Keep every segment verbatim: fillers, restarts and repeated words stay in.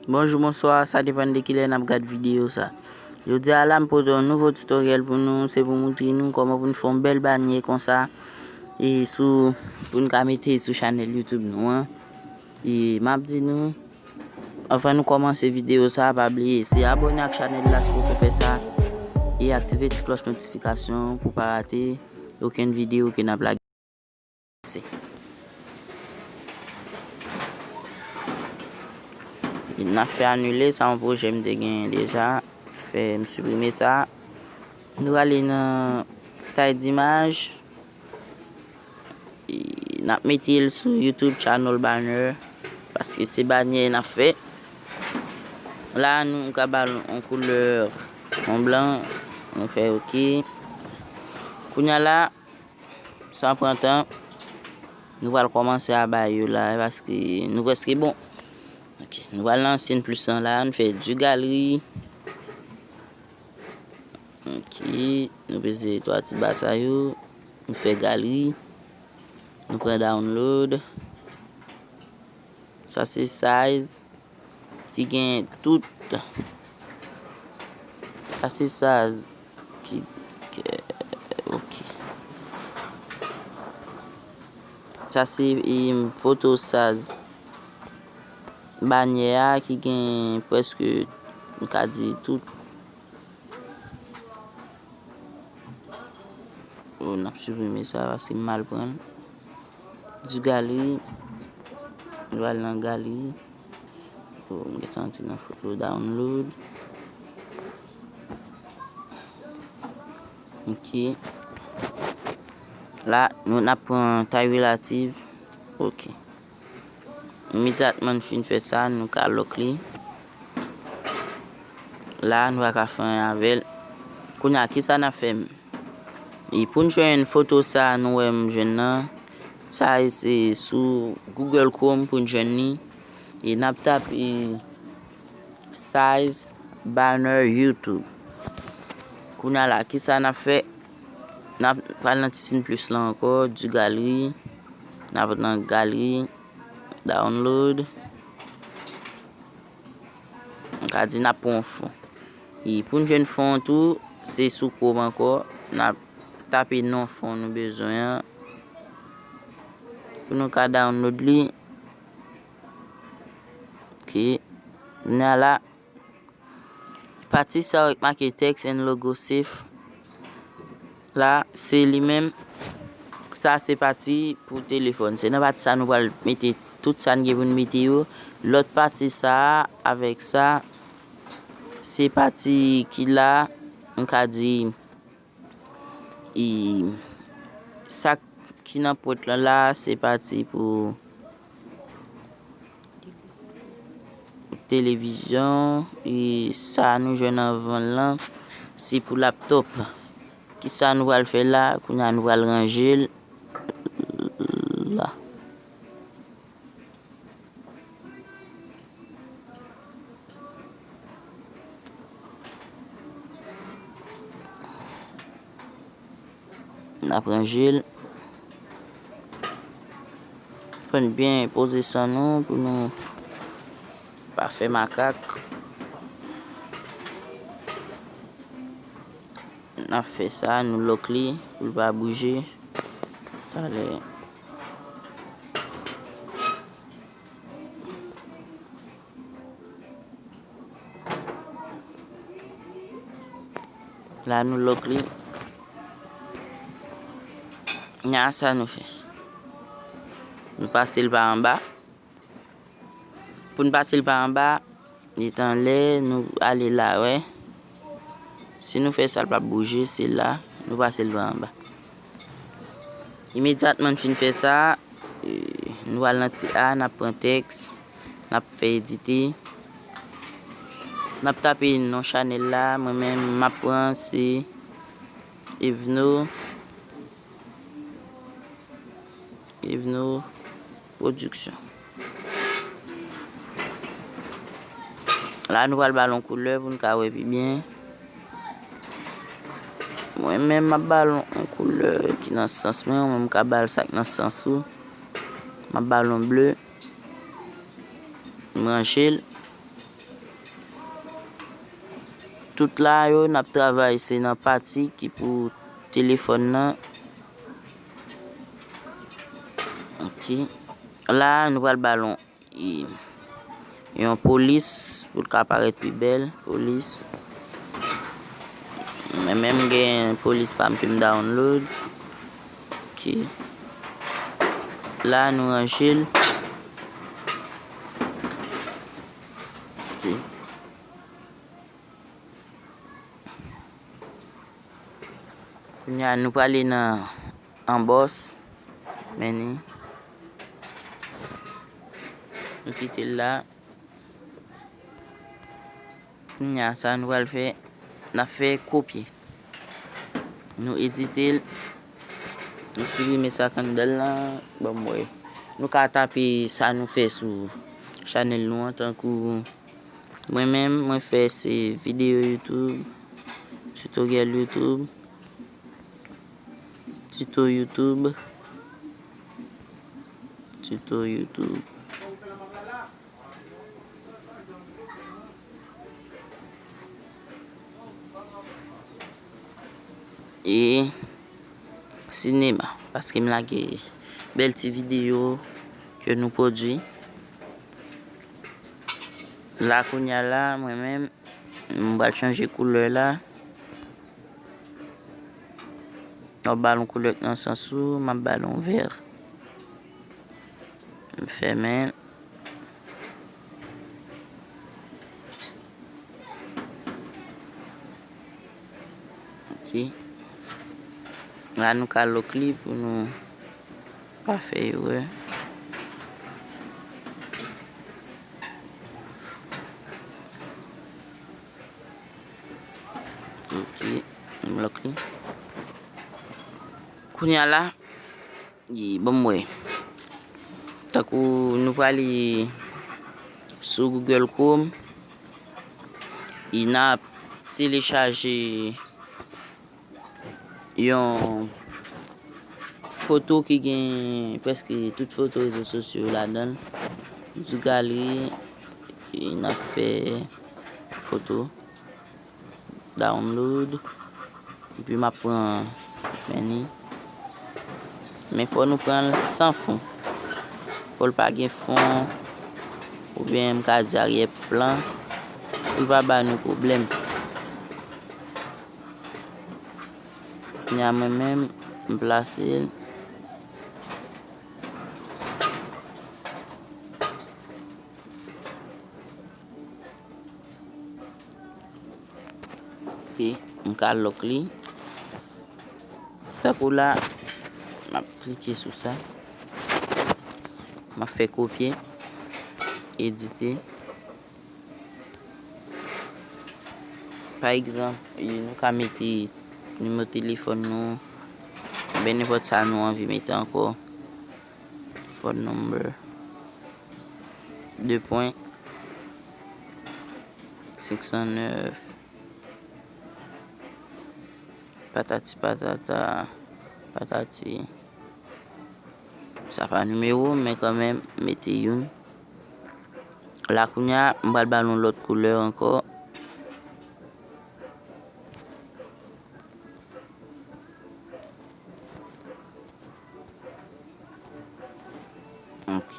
Bonjou, bonswa, sa depann de kilè n ap gad videyo sa. Jodi a la, m pote yon nouvo tutoriel pou nou, se pou moutre nou kòman pou n fè yon bèl banyè konsa, e sou, pou n ka mete sou chanèl YouTube nou an. E m ap di nou, anvan nou kòmanse videyo sa, pa bliye, se abòne ak chanèl la si w poko fè sa, e aktive ti klòch notifikasyon pou pa rate okenn videyo ke n ap lage. N ap fè anile sa, yon pwojè m te genyen deja. Fè m siprime sa. Nou ale nan tay dimaj. E n ap mete l sou YouTube channel banner. Paske se banyè n ap fè. La, nou ka ba l yon koulè yon blan. Nou fè oke. Kounye a la, san pran tan, nou pral kòmanse a bay yo la, paske nou prèske bon. Ok, nou pral nan ansyen plis lan la, nou fè du galeri. Ok, nou peze twa ti ba sa yo, nou fè galeri, nou pran download. Sa se size ki gen tout. Sa se size ki, ki, ok. Sa se, em, foto size banyè a ki gen prèske, m ka di, tout. Oh, n ap siprime sa paske m mal pran l. Du galeri. Nou al nan galeri. Oh, m gentan antre nan foto download. Ok. La, nou n ap pran tay relative. Ok. Imedyatman n fin fè sa, nou ka lock li. La, nou pa ka fè anyen avè l. Kounye a, kisa n ap fè? E pou n jwenn foto sa a nou wè m jwenn nan, sa e se sou Google Chrome pou n jwenn li. E n ap tape size banner YouTube. Kounye a la, kisa n ap fè? N ap pral nan ti siy plis lan ankò, du galeri. N ap nan galeri, download. M ka di n ap pran yon fon. E pou n jwenn fon an tou, se sou Chrome ankò. N ap tape non fon nou bezwen an. Pou nou ka download li. Ok. Kounye a la, pati sa yo k make text and logo safe la, se li menm. Sa se pati pou telefòn. Se nan pati sa nou pral mete tout sa n gen pou n mete yo. Lòt pati sa a avèk sa, se pati ki la, m ka di, e sa ki nan pwent lan la, se pati pou televizyon, e sa nou jwenn anvan lan, se pou laptop. Kisa nou pral fè la? Kounye a nou pral ranje l la. N ap ranje l. Fò n byen poze san nou pou nou pa fè makak. N ap fè sa, nou lock li pou l pa bouje. Talè. La nou lock li. Nya sa nou fè. Nou pase l pa anba. Pou n pase l pa anba, li t anlè, nou ale la, wè. Si nou fè sa, l p ap bouje, se la, nou pase l pa anba. Imedyatman n fin fè sa, e, nou al nan ti a, n ap pran tèks, n ap fè edite. N ap tape non chanèl la, mwen menm, m ap pran, se Evno. Evno Production. La, nou pral ba l yon koulè pou n ka wè pi byen. Mwen menm, m ap ba l yon, yon koulè ki nan sans mwen, ou menm ka ba l sa k nan sans ou. M ap ba l yon ble. M ranje l. Tout la yo, n ap travay, se nan pati ki pou telefòn nan. Ok. La, nou pral ba l yon, e, yon polis pou l ka parèt pi bèl. Polis. Mwen menm gen polis pa m ke m download. Ok. La, nou ranje l. Ok. Kounye a, nou prale nan anbòs. Men ni. Nou kite l la. Kounye a, sa nou pral fè, n ap fè kopye. Nou edite l. Nou siprime sa k anndan l lan. Ban m wè. Nou ka tape sa nou fè sou chanèl nou an, tankou mwen menm, mwen fè se videyo YouTube, tutoriel YouTube, tuto YouTube, tuto YouTube. E sinema, paske m lage bèl ti videyo ke nou pwodui. La, kounye a la, mwen menm, m pral chanje koulè la. M ap ba l yon koulè k nan sans ou, m ap ba l yon vè. M fèmen l. Ok. La, nou ka lock li pou nou pa fè erè. Ok, m lock li. Kounye a la, e, ban m wè. Tankou nou prale sou Google Chrome, e n ap telechaje yon foto ki gen prèske tout foto rezo sosyo yo ladan l. Nou sou galeri, e n ap fè foto, download, epi m ap pran, men ni. Men fò nou pran l san fon. Fò l pa gen fon, oubyen m ka di aryè plan, pou l pa ba nou pwoblèm. Kounye a mwen menm, m plase l. Ok, m ka lock li. Tankou la, m ap klike sou sa. M ap fè kopye, edite. Pa egzanp, e, nou ka mete nimewo telefòn nou, oubyen nenpòt sa nou anvi mete ankò. Phone number. De pwen. Senk san nèf. Patati patata, patati. Sa pa nimewo, men kanmenm, mete youn. La, kounye a, m pral ba nou lòt koulè ankò. Ok.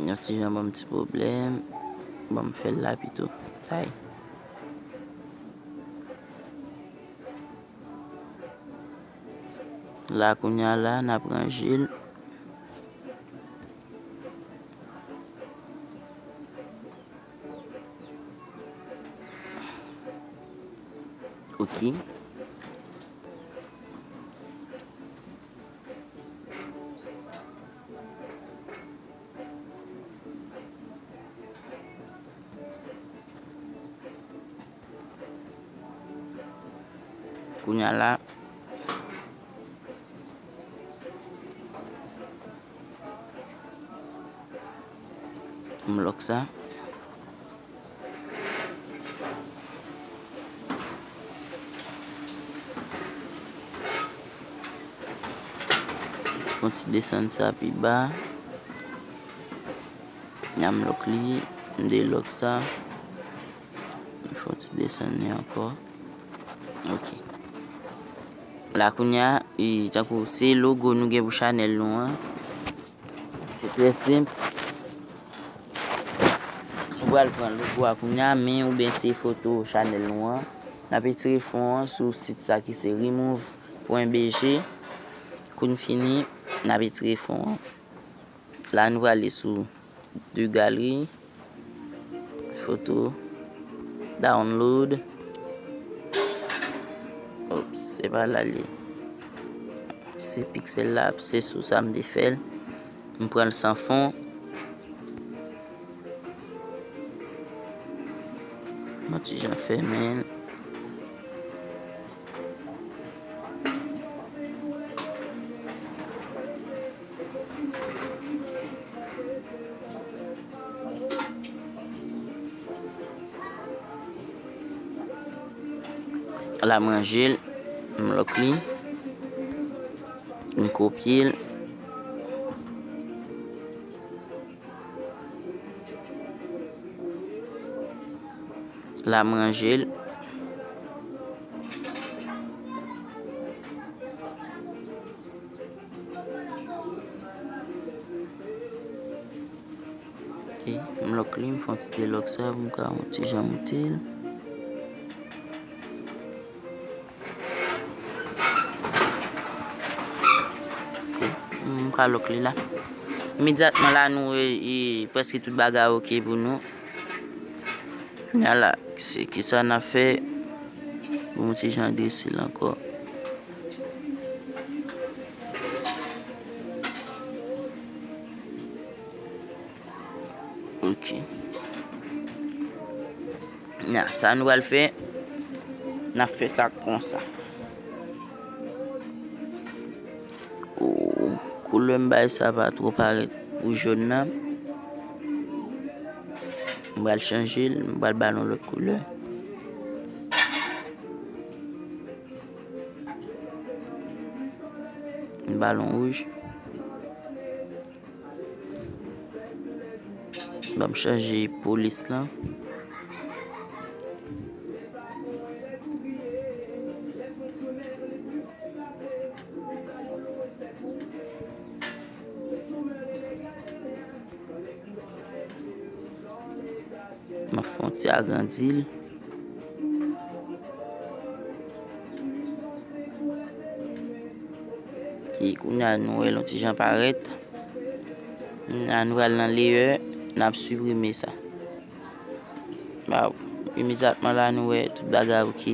Yon ti jan ban m ti pwoblèm. Ban m fè l la pito. Tay. La, kounye a la, n ap ranje l. Ok. Kounye a la, m lock sa. Fè yon ti desann sa pi ba. N a m lòk li, m delòk sa. M fè yon ti desann li ankò. Ok. La kounye a, e, tankou se logo nou gen pou chanèl nou an. Se trè senp. Nou pral pran logo a kounye a, men oubyen se foto chanèl nou an. N ap retire fon an sou sit sa ki se remove pwen B G. Kou n fini, n ap retire fon an. La, nou prale sou de galeri, foto, download. Ops, se pa la l ye. Se piksèl la, se sou sa m te fè l. M pran l san fon. Yon ti jan fèmen l. La m ranje l, m lòk li, m kopye l. La m ranje l. Ok, m lòk li, m fè yon ti delòk sa pou m ka yon ti jan moute l. Ok, m ka lòk li la. Imedyatman la, nou wè, e, prèske tout bagay ok pou nou. Kounye a la, se kisa n ap fè? Bon, yon ti jan drese l ankò. Ok. Nan, sa nou pral fè, n ap fè sa konsa. O, koulè m bay sa pa twò parèt pou jòn nan. M pral chanje l, m pral ba l yon lòt koulè. M ba l yon wouj. Ban m chanje polis lan. M ap fè yon ti agrandi l. Ki kounye a nou wè l yon ti jan parèt. Kounye a nou pral nan layer, n ap siprime sa. Waw, imedyatman la nou wè tout bagay ok.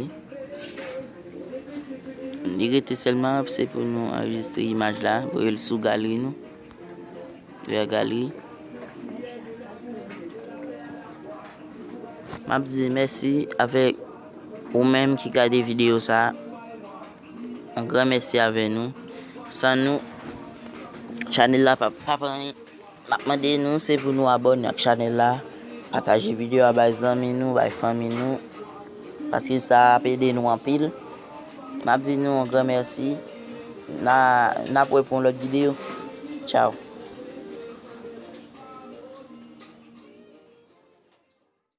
Li rete sèlman se pou nou anrejistre imaj la, voye l sou galeri nou. Vè galeri. M ap di mèsi avèk ou menm ki gade videyo sa a. Yon gran mèsi avè nou. San nou, chanèl la p ap, p ap anyen. M ap mande nou, se pou nou abòne ak chanèl la, pataje videyo a bay zanmi nou, bay fanmi nou, paske sa ap ede nou anpil. M ap di nou yon gran mèsi. N a, n ap wè pou yon lòt videyo. Tchaw.